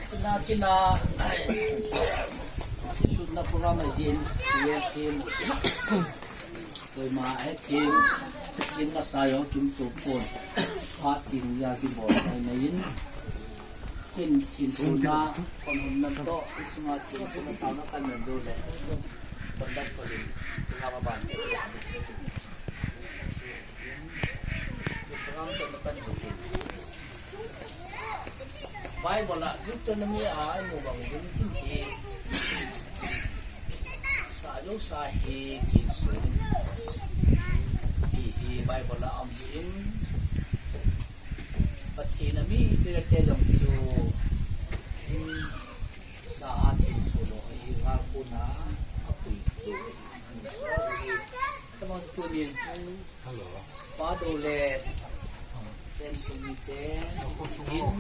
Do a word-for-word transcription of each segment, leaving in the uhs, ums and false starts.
Kina, kina, lutna program a din, ye kim. Koima e kim, kin masa yo kim chu pon. Ha kim ya ki bol mai mai in. Kin, kin suna, kon hon nan to, kin suna, kin suna tao na kan nan do le. Kon dat ko din, kin ma ban. Kin program to na kan do kin. Bible a Deuteronomy a i mu bang in, in hi sa jo sa hi kin sun. Hi hi Bible a um in, Pathen a mi Israel te jong chu in sa a kin sun lo hi, ngal ko na a pui lo hi. Tama tu nin. Hello. Pa do le, pen sum te, in,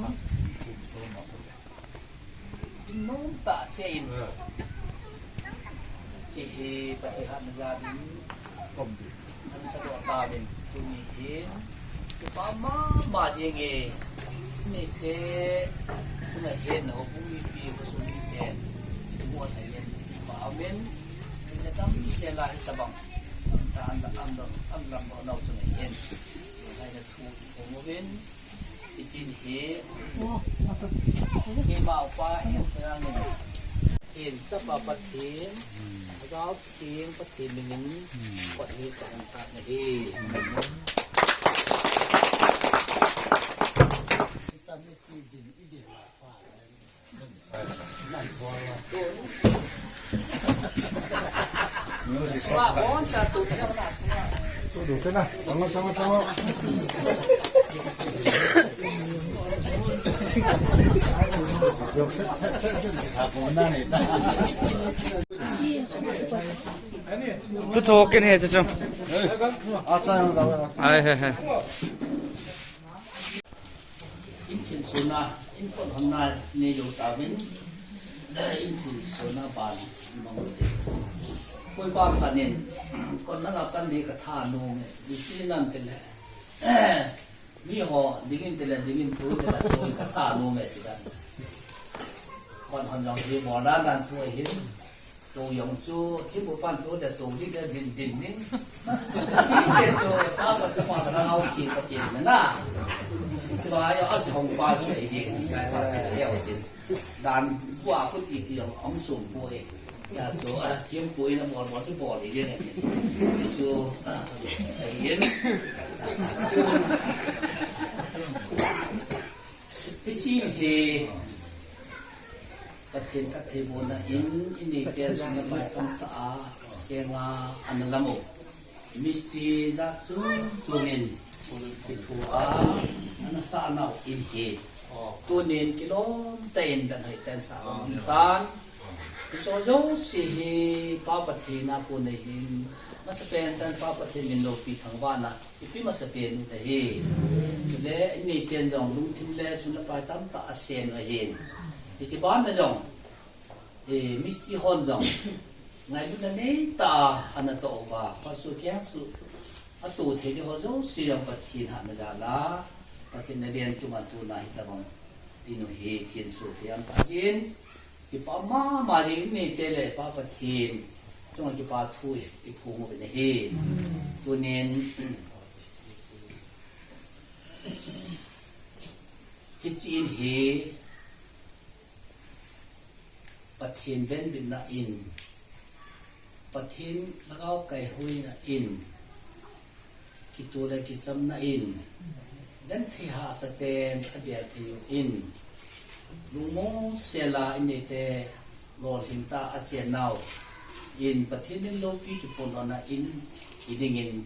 in nom ta che in. Che he, pa he han ja din. An sa do ta din, tu ni in. Tu pa ma ma ye nge. Ni te, tu na hen ho bu mi pi ho sum ni te. Tu mo na yen, pa amen. Ni na tam ni se la hi tabang. An ta an, an, an lam ho nau tu na hen. Ni na thu ko mo bin. Ichin hi, keima upa hi, kaya ngin. In chapa Pathen, Lhagao Theng Pathen minin, kot hi ka hong tat na hi. Tu cho ken he chu. Ai he he. In thil suna, in kot honna nei jou tauvin, in thil suna ban mang te. Koi pa khat in, kot na la kan nei ka tha nom e, di si nan te le. Mi ho, dingin te le, dingin tu te le, tu ka tha nom e, ti kan. Kot hon jong hi mo dan dan tu hin. Tu jong chu, thim bu pan tu te tu hi te din din ning. Hi te chu, pa ka chapa ka rang au ki ka ti na na. Sibai a hong pa chu ei ding, kai pa te le au din. Dan bua khu ti ti jong hong sum pu e. Ya chu, a, thim pu ina bol bol chu bol ei ding e. Chu, a, ei ding. Hichi hi. Pathen katheibohna in, i neite sung le pai tamtah a, senga ana lam u. Mistri jat chom chom in, kithoa, ana sah nau in hi. Tunin kilom tah in kan hoi ten sa um tan. Hiche jouse hi Pa Pathen a kon ahin, masapen tan Pa Pathen min loupi thangvahna. Ipi masapen u ahi. Chule, i neiten jong lungthim le sum le pai tamtah a sen u ahin. Hiche ban a jong, eh, mistri hon jong, ngailutna neitah a ana toh uva, phatsuh kengsuh, atoh thei ding ho jouse jong Pathen hatna jal a, Pathen na ven chunga tuna hitabang, inu hi thenso thei am tah jin. Kipa mama jing in, i neite le Pa Pathen chunga kipa thu i, i phong uvin ahi. Tunin, hiche in hi Pathen venbitna in, Pathen lhagao kaihoina in, kitoh le kichamna in, genthei hahsa ten abel thei u in, lungmong sel a i neite lolhing tah a achen nau in, Pathen in loupi kiphong lona in, i dingin,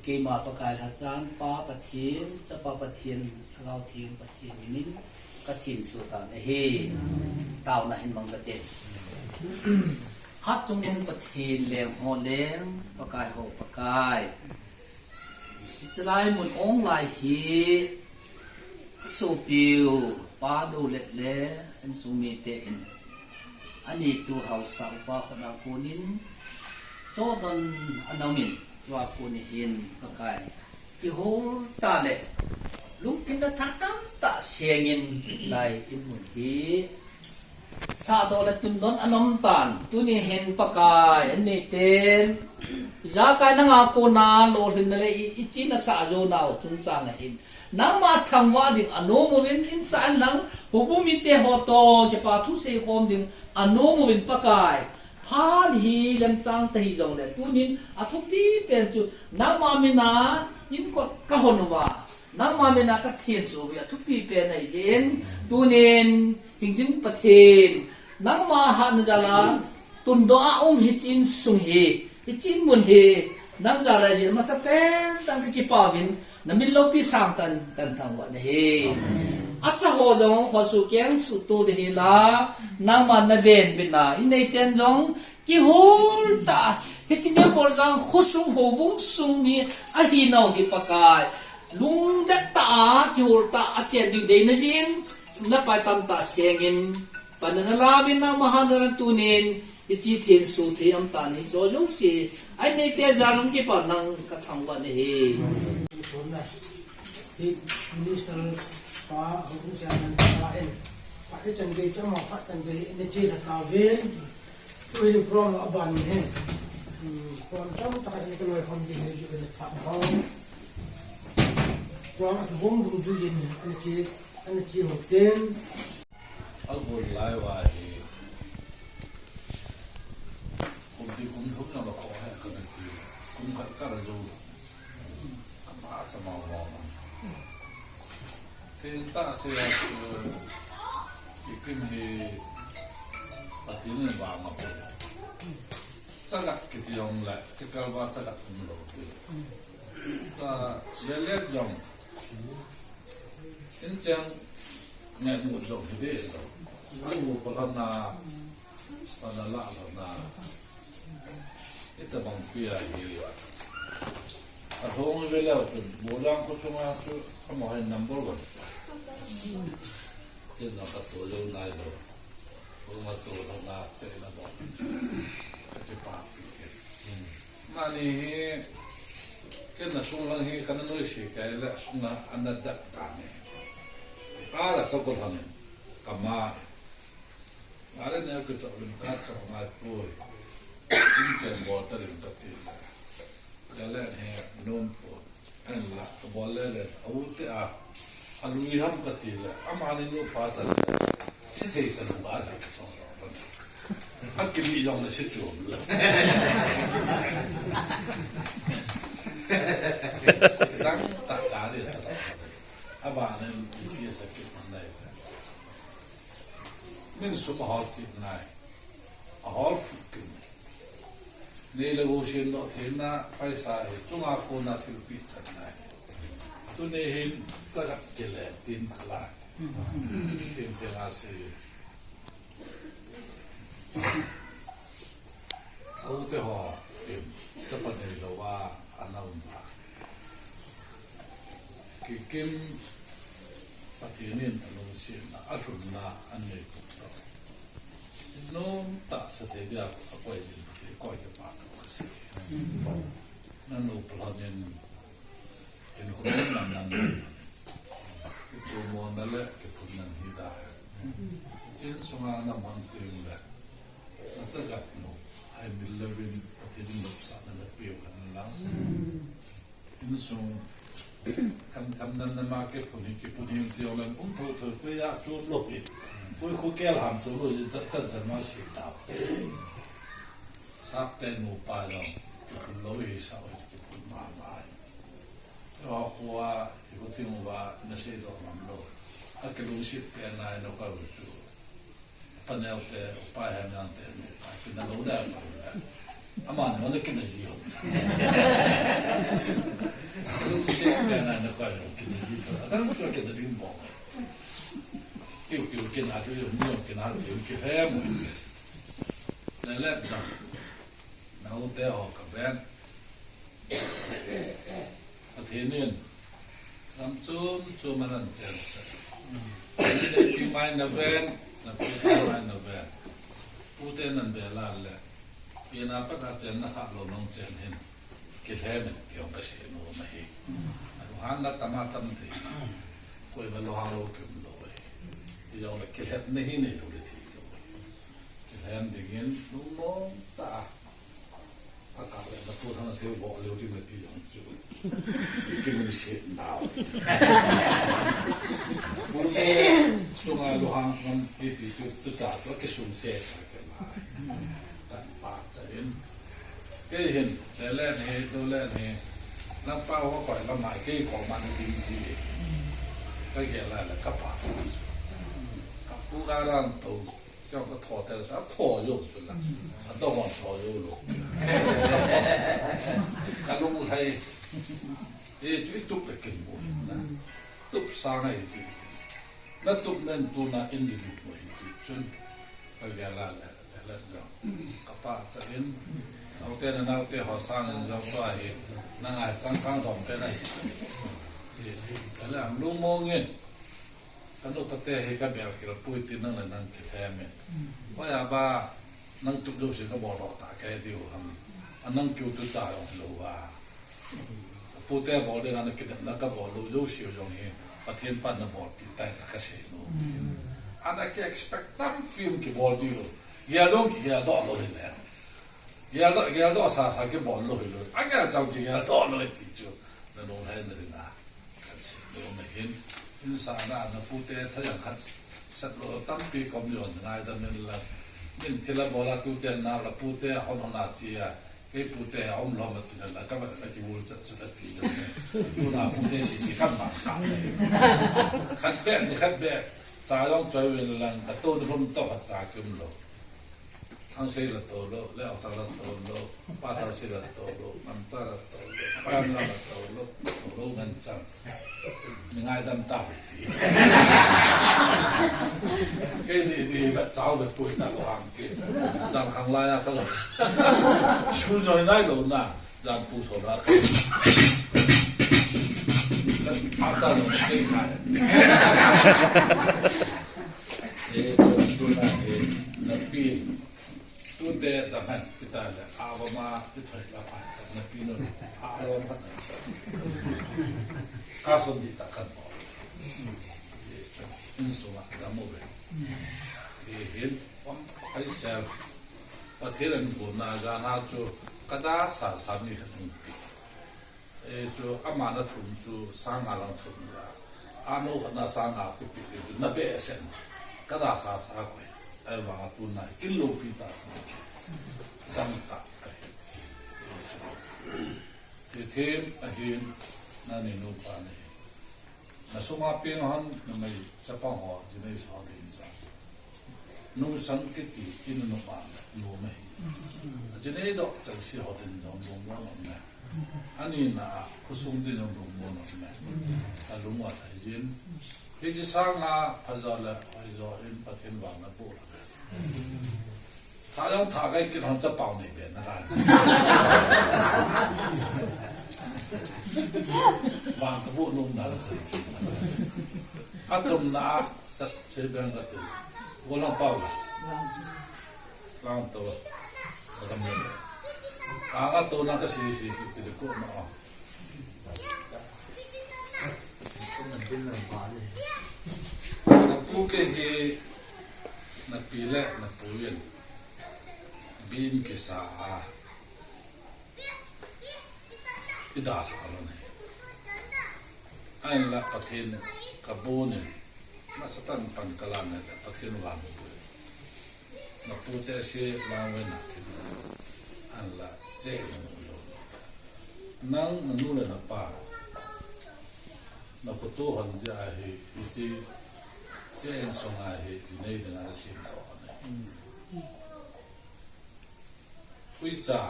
keima Pakai lhacha Pa Pathen, Chapa Pathen, Lhagao Theng Pathen minin, ka thenso tan ahi. Taona hin mang kate. Hatchungnung Pathen, leng ho leng, Pakai ho Pakai. Hichelai mun ong lai hi, ka sopiu, Pa Dolet le, insung mite in. Ani tu haosa upa khut a konin, Chohdon ana umin, chua kon hin Pakai kihol tah le lungkimna tha tamtah sengin lai in mun hi sahdoh le tundon ana um tan. Tuni hin Pakai, an neiten ijakai nanga kona lolhinna le i, i chin a sah jou nau chungchang a hin nangma thangvah ding anom uvin, insah in lang houbung mite ho toh kipa thu seikhom ding anom uvin Pakai. Phat hi lemchang ta hijongle tunin athupi pen chu nangma mina in kot kahon uva, nangma mina kathensuh uva, athupi pen ahi jeh in tunin hingjing Pathen, nangma hatna jal a tundoh a um hiche insung hi, hiche inmun hi nang jal ahi jeh in amasapen tah in kakipah uvin, namin loupi sangtah in kathangvah nahi. Asa ho jong khosuh kengsuh to ding hila, nangma navenbit na, in neiten jong kihol tah a, hiche Neo Kholjang khosung houbung sung mi ahinau hi Pakai, lungdet tah a kihol tah a achen ding deina jin, napai tamtah sengin, panna nalauvin nangma hatna jal a tunin hiche thensuh thei um tah in hiche jouse a in neite jal a kakipah nang kathangvah nahi. Hi Minister pa, houbung chairman pa in, phat ichan gei chu ama phat chan gei in chela tauvin. Tuhin program aban hin, program chomcha in kaloikhom ding ahi jeh in thah ho, program akihom dungjui in ana che, ana che hou tin. Abon lai uva hi, kum ti kum thum na ma kho he kana ti, kum khat kana jou. Ama sa ma ma ma. Thil tah se a chu, Kikim hi Pathen in vang a pon. Chagat kiti jong le, chikal va chagat um lou ti. Ta, Lelet jong, in cheng, ngai mu jong hi de lo. Anu pa la na, Pana la lona. Itobang pi a hi. Alhong ve leu chun, Boljang khosunga chu, amaho hi number one. Tin na ka to lou nai lou. Ko ma to lou na, te na bo. Ka che pa pi ke. Mani hi, ken na sung lang hi, kana nuisat kei le, sung lang ana dat dan e. Ka la chakol hang e. Kama. Are ne ka chak lim ka chak ngai poi. Kin chen bol ta lim ka ti. Ka le ne nom poi. An la ka bol le le. A u te a. A lui ham ka ti le. Ama ni nu pa cha le. Si thei sa nu ba le ka chak. A ki li jong le si chu le. Dang ta ta le. A ba ne ki sa ki man le. Min sum ahol chit nai. Ahol fut kit nai. Nei le gou sem doh theina paisa hi chunga kona thilpeh chan nai. Tuni hin chagat kile tin khala. Tin tin a se. A u te ho, em, chapa nei lou a, ana um a. Kikim Pathen in alungsetna, alhunna, anei pum tah. Nom tah sa thei dia, akoi din Pathen, koi kipah tah kasei. Nanu palhon in, in khun nan nan. Kipu mo na le, kipu nan hi da. Chin sunga na mang ting le. Nachagat nu, hai mil levin, Pathen in nopsahna napeu hen lang. Insung, tham tham nan na ma kiphun hi, kiphun hi ti ong lang, um tho tho, koi a chu lou hi. Koi khu kel ham chu lou hi, tat tat jan ma si ta. Sap te nu pa jong, kiphun lou hi sa, kiphun ma ma. Te ho khu a, hi khu thing uva, na sei doh ngam lou. A kilungset pen nai na ka u chu. Paneo te, upa he nante, upa kina lou le, upa le. Ama ni mana kina ji ho. Lungset pen nai na ka u kina ji ho. Adang ko kina ding bong. Kiu kiu kina, kiu kiu ni kina, kiu kiu he mo. Le le jam. Nau te ho ka ven. Pathen in, lam chom chom a nan cheng sah. Pi mai na ven, na pi mai na ven. Pu te nan vel a le. Ina pat a chenna kha lou nung chen hin. Kilhem in ti jong kasei nom ahi. Alunghang na tam a tam thei. Koima lunghang lou kium lou ahi. Hijongle kilhepna hi neilou le thei lou ahi. Kilhem dingin lungmong tah a. Akah le na pu thang sei bol leu ding na ti jong chu. Kilungset nau. Pute sunga lunghang ngam ti ti chu, tucha chu kisungset sa kei ma. Kan pachat in. Kei hin, lele ni, dole ni. Napa ho koi la mai kei koma ni ding ji. Kagel a le kapa. Kapu karan to. Kei ka tho te, ta tho jo chu la. A to hon tho jo lou. Kalung lhai. E chu itup le kin mu na. Tup sa ngai ji. Na tup nen tuna in di lu mo hi ti chun. Kagel a le, le, le, le. Kapachat in. Naote na naote ho sangin jong tua hi. Na ngai chang kang dom pe na hi. Hi, hi, kale ang lungmong in. Kanu pate hi kabel kil pui ti nang le nang kilhem in. Hoi a ba, nang tup jouse kabol doh ta kei diu ham. A nang kiu tucha jong lou a. Pute bol ding ana kidemna kabol lou jouse jong hi Pathen pan nabolpi tai ta kasei nom. Ana ki expect tampi um kibol diu. Gel dong kigel doh lou hi le. Gel doh, gel doh sa sa kibol lou hi lou. Agel chau kigel doh lou hi ti chu. Nalunglhaina dinga. Kan sei nom ahin, insahna a na pute tha jang khat sat lou tampi kom jon ngaidam in lang. Min thil abol a tute na la pute hon hon a chi a. Kei pute a um lou ma ti na la ka vat na kivul chat chu ka ti jong. Tuna pute sisi khat ma ka. Khat beh ni khat beh. Cha jong choi uvin lang ka to ni lum to khat cha kium lou. Thangsei la to lou, Leothang la to lou, Pa Thangsei la to lou, Mamcha la to lou, Payamla la to lou, to lou ngan chang. Mi ngaidam ta hu ti. Kei ni ni va chau ve pui ta lou hang ke. Jang khang lai a ka lou. Su noi nai lou na, jang pu so na ka. Pa cha lou sei khai. E, tu, tuna, e, napi. Tute, dang han, kita le, awa ma, kita la pa, napi no, awa ma, ka son di ta kan mo. E, chu, insunga, dam uve. E, hin, om, ai sel. Pathen in guna, jana chu, kada sa, sa mi khat in pi. E, chu ama na thum chu sanga lang thum la. Ano khat na sanga pi pi pi na be sen. Ka da sa sa ko. Ai vang a tun na kin lo pi ta chu. Dam ta. Ti thim ahin na ni nu pa ni. Na sunga peng hon na mai chapang ho, jinei so din sa. Nungsang kiti in nu ma nu mai. Jinei dok chang si ho din jong lung mo ne. Ani na khosung din jong lung mo ne. Alung wa thai jin. Hichi sanga phajo le, phajo in Pathen vang na bu. Tha jong tha kai kin hon chapau nei be na ran. Vang ka bu nung na la chen. A thum na a sat che beng ka tu. Wo lang pau la. Lang to. Ka mi. Ka nga to na ka si si ki ti ko na. Na pu ke hi, na pi le na pu in bin kisa a, i dalha lou ne. Ahinla Pathen ka bon in, na Satan pan ka la ne, Pathen vang bu. Na pute si lang ve na thim. Ahinla che na mu lo. Nang na nu le na pa. Na khoto hon jeh a hi, hichi, che insung a hi, jinei ding a sim to hon e. Uicha,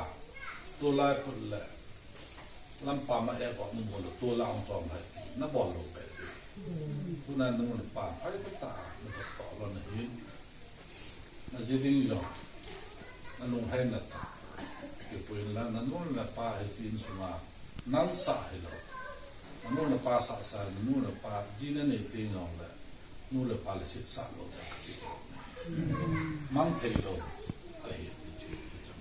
tulai put le, lampa ma e ko mu le, tulai ong chom hai ti, na bol lo pe ti. Tuna nu le pa, hai ta ta, na to to lo na hi. Na ji ding jong, na lunghai na ta. Kipui la, na nu le pa hichi insunga, nang sa hi lo. Na nu le pa sa sa, na nu le pa ji na nei ti jong le, nu le pa le sit sa lo le ka ti lo. Mang thei lo, ahi, ti chi, ti chi.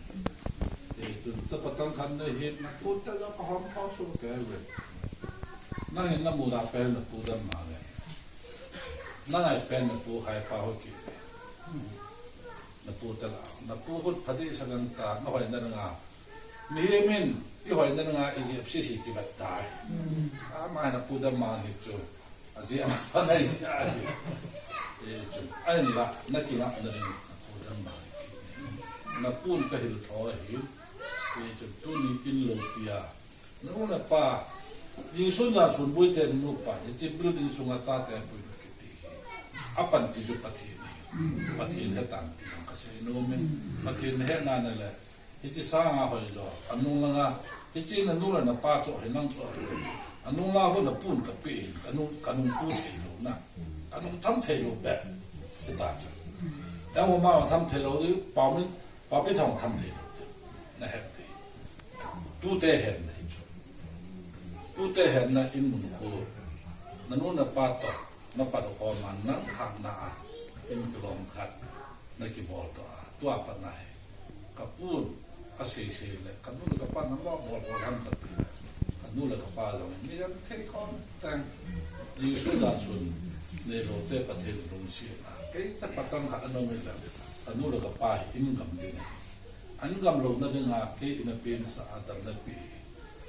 Chun chapa chang khat na hi na pu te la ka hom pa su ke ve. Na hin na mu da pen na pu dam ma ve. Na ngai pen na pu khai pa ho ki. Na pu te la, na pu hut phadi sa kan ta, na hoi na nga. Mi hi min, i hoi na nga i jep si si ki vat ta. A ma na pu dam ma ni chu. A ji a pa ngai ji a. E chu. Ai la, na ki la na ring na pu dam ma. Na pun ka hil tho hi. E chu tu ni in lo pia. Nu le pa, Jesu na sun bui te nu pa, ni ti building sunga chate bui kiti hi. Apan pi ju Pathen. Pathen he tan ti ka sei nom e. Pathen he na na le. Hichi sanga hoi lo. Anung langa, hichi na nu le na pa cho he nang cho. Anung la ho na pun ka pi, ka nung, ka nung tu thei lo na. Ka nung tham thei lo be. He ta cho. Ta ho ma tham thei lo di, pa min, pa pi tham tham thei lo di. Na he ti. Tute hen na hi chu. Tute hen na in mun khu. Na nu na pa to, na pa to kho man na kha na a. In kilom khat, na kibol to a. Tua pa na he. Ka pun, a sei sei le. Ka nu le ka pa na mo bol bol han ka ti. Ka nu le ka pa lo. Ni jan thei khon tang. Jesu da sun. Nei lo te Pathen lungsi na. Kei ta pa tang kha anong le. Ka nu le ka pa hi in gam ding. An gam lo na dinga kei in a pen sa a dam na pi.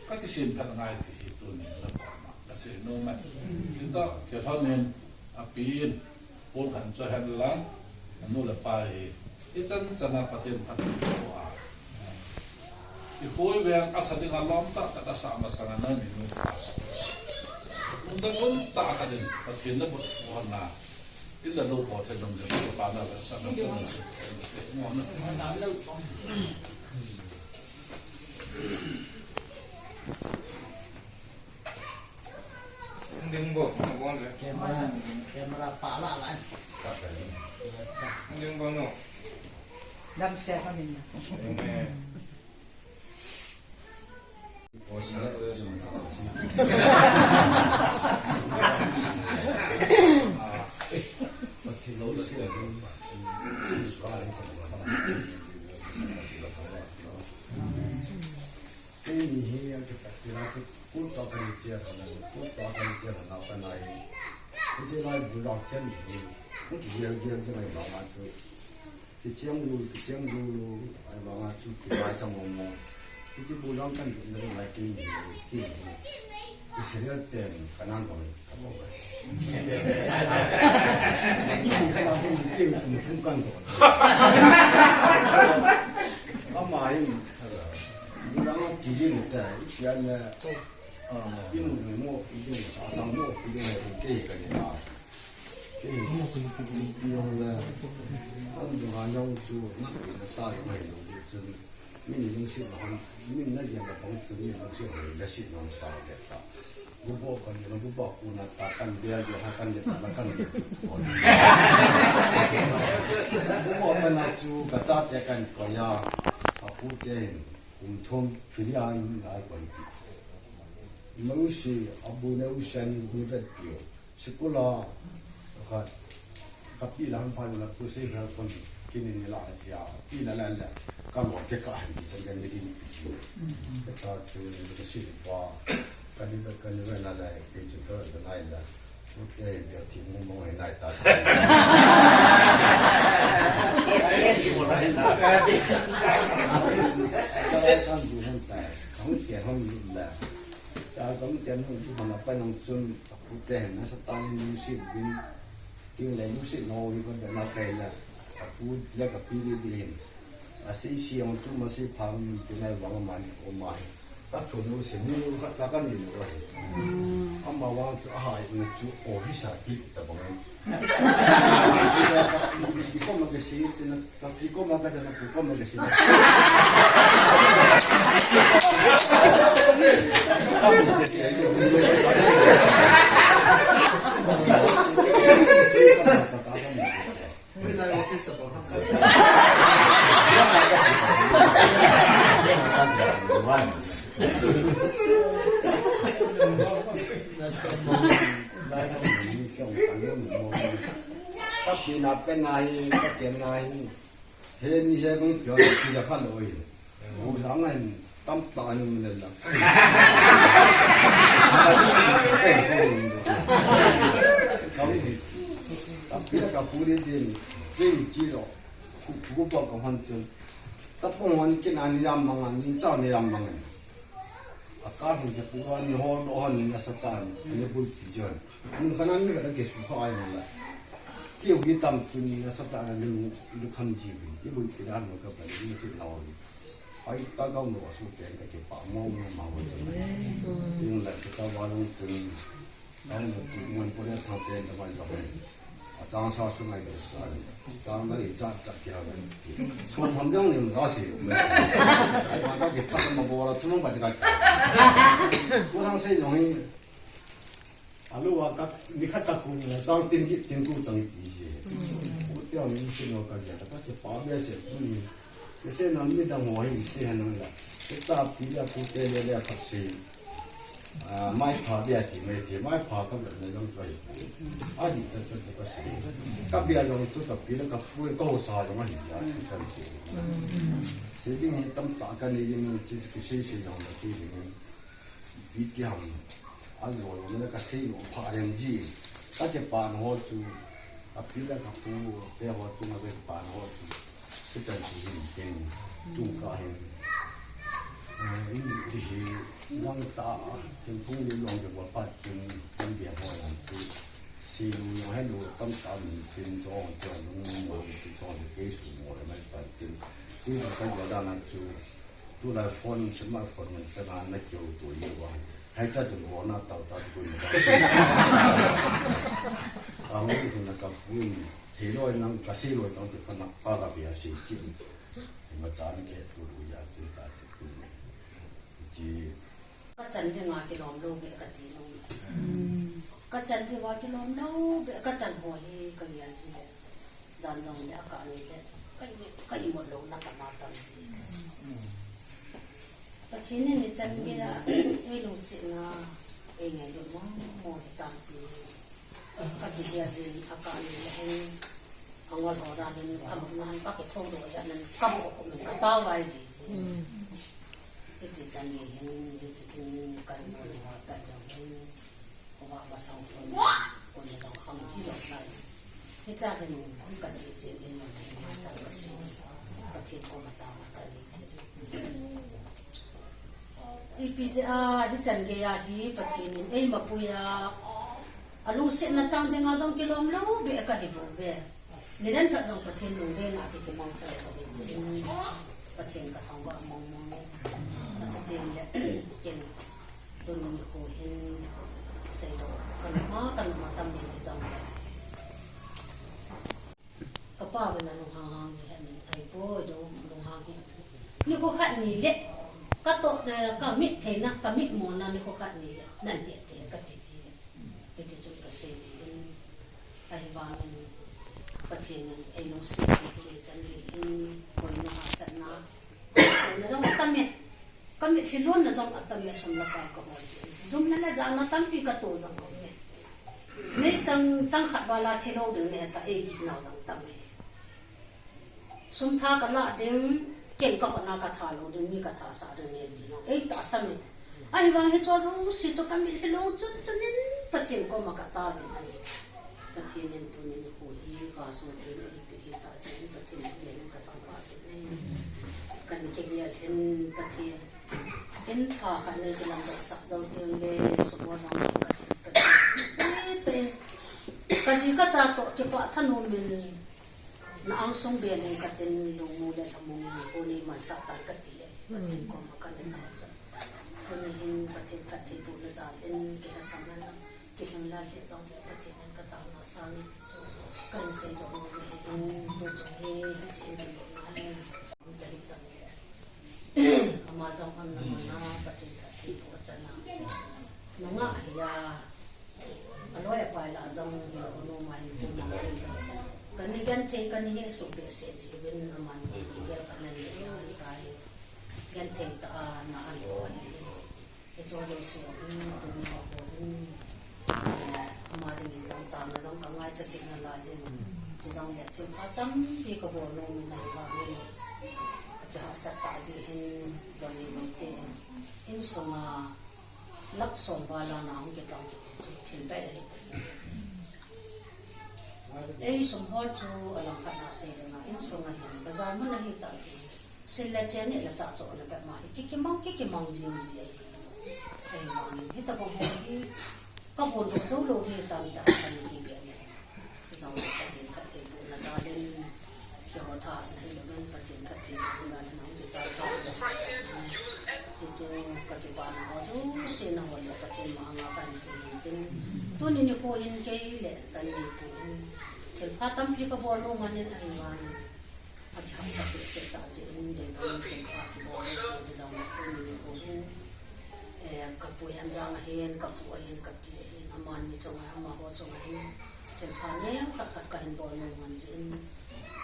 Ka kisim phat ngai ti hi tu ni na pa ma. Ka sei nom e. Kita ke hon in a pi in. Pol khan cho hen lang. A nu le pa hi. I chan chan a Pathen phat ko a. I koi veng a sa ding a lom ta ta ka sa ma sa na ni nu. Unda lom ta ka din. Pathen na bot ko na. Ila lo ko te dong de pa na la sa na ko na se. Mo na. Ding bo, mo le. Camera, camera pa la la. Ding bo no. Dam se pa ni. Amen. Kei ni hi a kipat kila ki kul to kan ni chia kan ni, kul to kan ni chia kan na kan ai. Ni chia lai bu lok chen ni, ni ki gel gel chen ai ba ma chu. Ki chiang lu, ki chiang lu lu, ai ba ma chu ki lai chang mo mo. Ni chia bu lok kan ni lai kei ni, kei ni. Ki serial ten kan an ko. Ama hi, nang a chi jing ta, i chi an le, i mu mu mo, i jing sa sang mo, i jing he ke ka ni na. Ke ni mo ku ni ku ni pi yong le, an jong a yong chu, na ku na ta yong he lo chu. Min lungset na hon, min na lian na pang tu min lungset hon, na sit nong sa le ta. Bu bo kan, na bu bo ku na ta kan bel de ha kan de ta na kan de. Bu bo kan na chu ka cha te kan ko ya. A pu te hin, kum thum fili a in ai ko. Mo si, a bu na u san ni bu vet pio. Sikul a, ka, ka pi la han pha la pu se ha kon kini ni la sia. Pi la la la. Ka lo ke ka han ti chan ka ni din. Ka ta chu ni ka si pa. Ka ni ka ni la la ke chu ka la la. Ute be ti mo mo nai ta. Yes, mo la ta. Ka kan du han ta. Ka hung ke han la. Ka kan ke han du han pa nang chun. Ute na sa ta ni lungset bin, tin le lungset no yu kan na kai la, a pu le ka pi di di hin. A si si ang chu ma si phang tin le wang man ko mai. Ka thu nu si nu ka cha ka ni lo ai. Ama wang chu a hai nu chu o hi sa pi ta bang. Ko ma ke si tin Ka pi ko ma ka ta na pu ko ma ka si na. Ka pi na pe na hi, ka chen na hi. He ni he kong pio na pi ja kha lo hi. Hu lang hin tamtah in um le lang. Tapi ka puri din, din chi lo. Ku, ku pa ka han chun. Chapang hon kin ani lam mang ani cha ni lam mang. Aka hon ke pura ni ho lo hon ni na satan ni bul ti jon. Mun kana ni ka ke su kha ai la. Ki u ki tam tun ni na satan ni lu kham ji bi. Ni bul ti dan ka ba ni si lo. Ai ta ka mo su ke ka ke pa mo mo ma ho. Ni la ka wa long chun. Ang tu mun pun thang ten ta mai lo. A chang sa su mai de sa. Chang na ri cha cha kya. So ham dang ni ma si. Ai ma ta ke ta ma bo la tu ma ka. Ko sang se yong hi. Alu wa ka ni khat ta ku ni chang tin ki tin ku chang ki ji. Ko tia ni si no ka ja ta ke pa be se. Ni se na mi dang ho hi si han la. Ke ta pi ya ku te le le ka si. Ah, mai pha bia ti mai ti, mai pha ka bia mai long choi. A di cha cha ka si. Ka bia long chu ka pi la ka pu ka ho sa long a hi ya ka si. Si ding hi tamtah ka ni yin chi ki si si long ka ti ding. Bi ti ham. A lo lo na ka si lo pha ren ji. Ka ke pa no chu. Ka pi la ka pu te ho chu ma ke pa no chu. Ka chan chu hin tin. Tu ka hin. Eh, in ti hi, nang ta, tin pung ni long de wa pat tin, tin bia ho yang tu. Si lu yang hai lu tam tam tin chong chong lu mo mo tin chong de ke su mo le mai pat tin. Ti ba ka ya da na chu. Tu la phone, smartphone man cha na na kyo tu ye wa. Hai cha tu mo na tau ta tu ni. A mo tu na ka pun. He lo nang ka si lo tang tu ka na ka ka bia si ki. Ima cha ni ke tu lu ya tu ta tu ni. Ji. Ka chan ve nga kilom lo be ka ti lo. Ka chan ve wa kilom lo be ka chan ho hi ka lia ji le. Jan jong le ka ni le. Ka i, ka i mo lo na ka ma tam ji. Pathen in ni chan ve a, ei lungsetna, ei ngailutna mo hi tam ti. Ka kihia jin, a ka ni le hin, a ngol ho dan in, ka mut nan, ka kithou doh jat nan, ka mo ko min, ka tao vai ji. Hiti chan ni hin, hiti kin, ka mo lo wa ta jong hin, ko wa ma sang ko ni, ko ni dong kham chi lo lai. Hicha hin, ka chi chi in, ma chan ka si, ka thi ko ma ta ma ka ni. Ipi jeh a, hichan gei a hi Pathen in eima pui a, a lungsetna chang dinga jong kilom lou beh kahi bou ve. Nidan khat jong Pathen lungdei na hi kimang chang kahi jeh in, Pathen ka thangvah mong mong e. Achuti le, ken tuni nikho hin seidoh ka nom a, ka nom a tam in hijong le. Ka pa vin a lunghang hang ji hen, ai poi, lunghang hi. Nikho khat ni le, ka toh, eh, ka mit theina, ka mit mona nikho khat ni le, nan he te, ka ti ji. Hiti chun ka sei ji in, ahivangin, Pathen in ei lungset ti chan ni in, koima hahsatna, koima jong atam e. Ka mit lhilon na jong atam e, sum le pai ka hol jin. Jum le le jana tampi ka to jong um e. Meichang, chang khat val a thi lou ding le ta ei gitna jong tam e. Sum tha ka la ding, ken ka hotna ka tha lou ding, mi ka tha sa ding le ti jong ei ta tam e. Ahivang hicho jouse chu ka mit lhilou chun chun in Pathen koma ka taovin ahi. Pathen in tuni nikho hi, ka sung thei na ipi hi ta jeh in Pathen in ka thangvah jin ahi. Kan kigel hin Pathen in pha khat nei kilamdoh sah jou teng le, sumil jong ka, ka, ka, ka ji ka cha toh kipah thanom in na angsung bel in ka tin lungmong le lhamong in ko nei mansah tan ka ti e. Pathen koma ka ngen a chu. Tuni hin Pathen phattheibohna jal in kilhasam in. Kilhing lal le jong le Pathen in ka taona sang e ti chu kan seidoh nom e. Tuchung hi hiche in ka lhung a hin ka hi jong le ama jong aumna mun a Pathen phattheiboh achan a, nungah hi a, aloi apai lah a jong hin anom a hin kum mang thei lou. Kan genthei kan hehsoh behseh jeh uvin aman jong gel khat nan nei a, ahitai. Genthei tah a na anto ahi. Hiche jouse, um, tuni nikho hin, eh, ama dingin jong taona jong ka ngaicha kit nalai jin. Chujongle thil pha tampi ka bol nom in ahivangin, ka Kihahsat tah jeh hin, loi loi te, insunga lakh som val a na hung kitong kiti chu thil bei ahi. Ei sum hol chu alangkhat a sei dinga, insunga hin bazar mun ahi tah jeh hin, sil le chen neh le chah chohna pet ma hi kikimang, kikimang jing ji ahi. Ahivangin hitabang ho hi kabol lou jou lou ding tam tah kani kiti ahi. Hijong le Pathen phattheibohna jal in, keiho tha in ahilouvin Pathen phattheibohna jal in ahung kichai jal in. Hichu kakipana ho jouse nahon le Pathen manga kahin sei in tin. Tuni nikho hin kei le kani pu hin thilpha tampi kabol nom lhon in ahivangin, akihahsat behseh tah jeh in, deidan thilpha kibol lou jong le tuni nikho hin, eh, kapu Hemjang ahin, kapu ahin, kapi ahin, amani chunga, amaho chunga hin thilpha neokhat khat kahin bol nom lhon jeh in,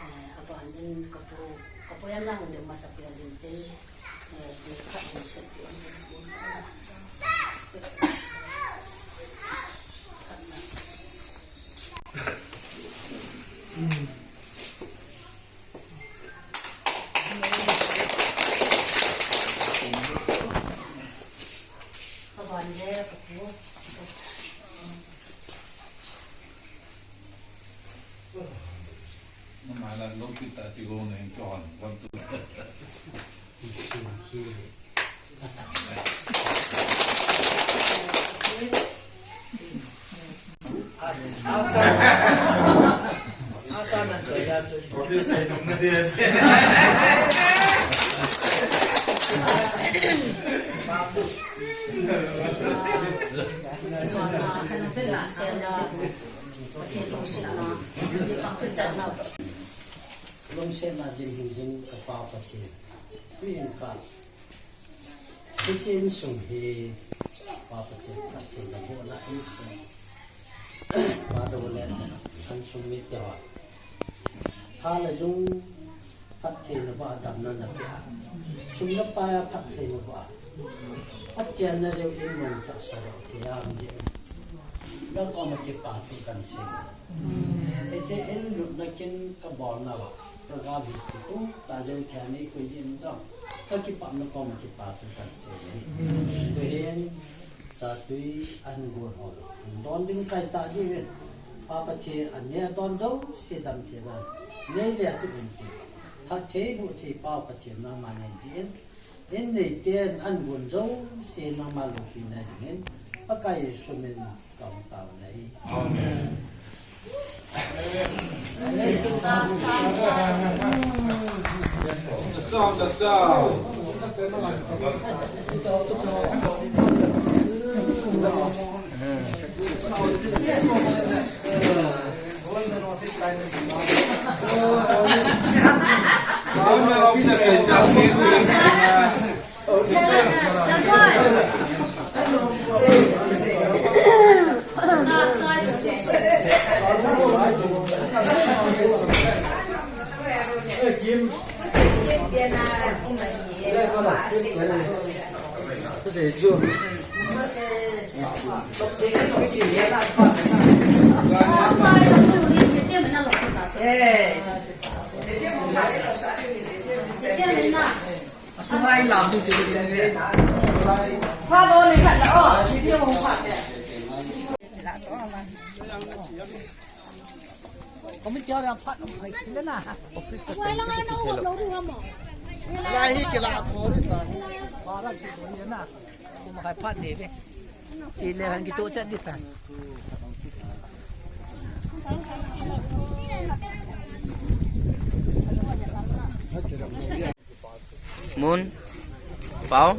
eh, aban in kapu, kapu Hemjang hung ding masa pen in tin, eh, thilkhat hin seipeh in. Mama la lo kita ti go ne ko han, wan tu. Lungsetna jing hin jing ka Pa Pathen. Tun ka Hiche insung hi, Pa Pathen, Pathen na bohna insung. Pa do le, an sung mi te ho. Tha le jung, phattheina ba damna na pia. Sum le pai a phattheina ba. Phattheina leu in mong ta sa lo thei am ji. Na koma kipathu kan sei. Hiche in lutna kin ka bolna ba. Program hi tu, ta jong kya ni ko jin dong. Ka kipah na koma kipathu kan sei. Tu hin, sa tui an gon ho. Don ding kai ta ji ven. Pa Pathen an ne don jouse dam thei dan. Nei le tu in ti. Phatthei bu thei Pa Pathen nangma nei jin. In nei ten an gon jouse nangma loupi na dingin. Pakai Jesu min ka hung tao na hi. Amen. Lai hi kila thori ta. Bara ki thori na. Kuma khai phat de ve. Ki le han ki to chat di ta. Mun. Pau.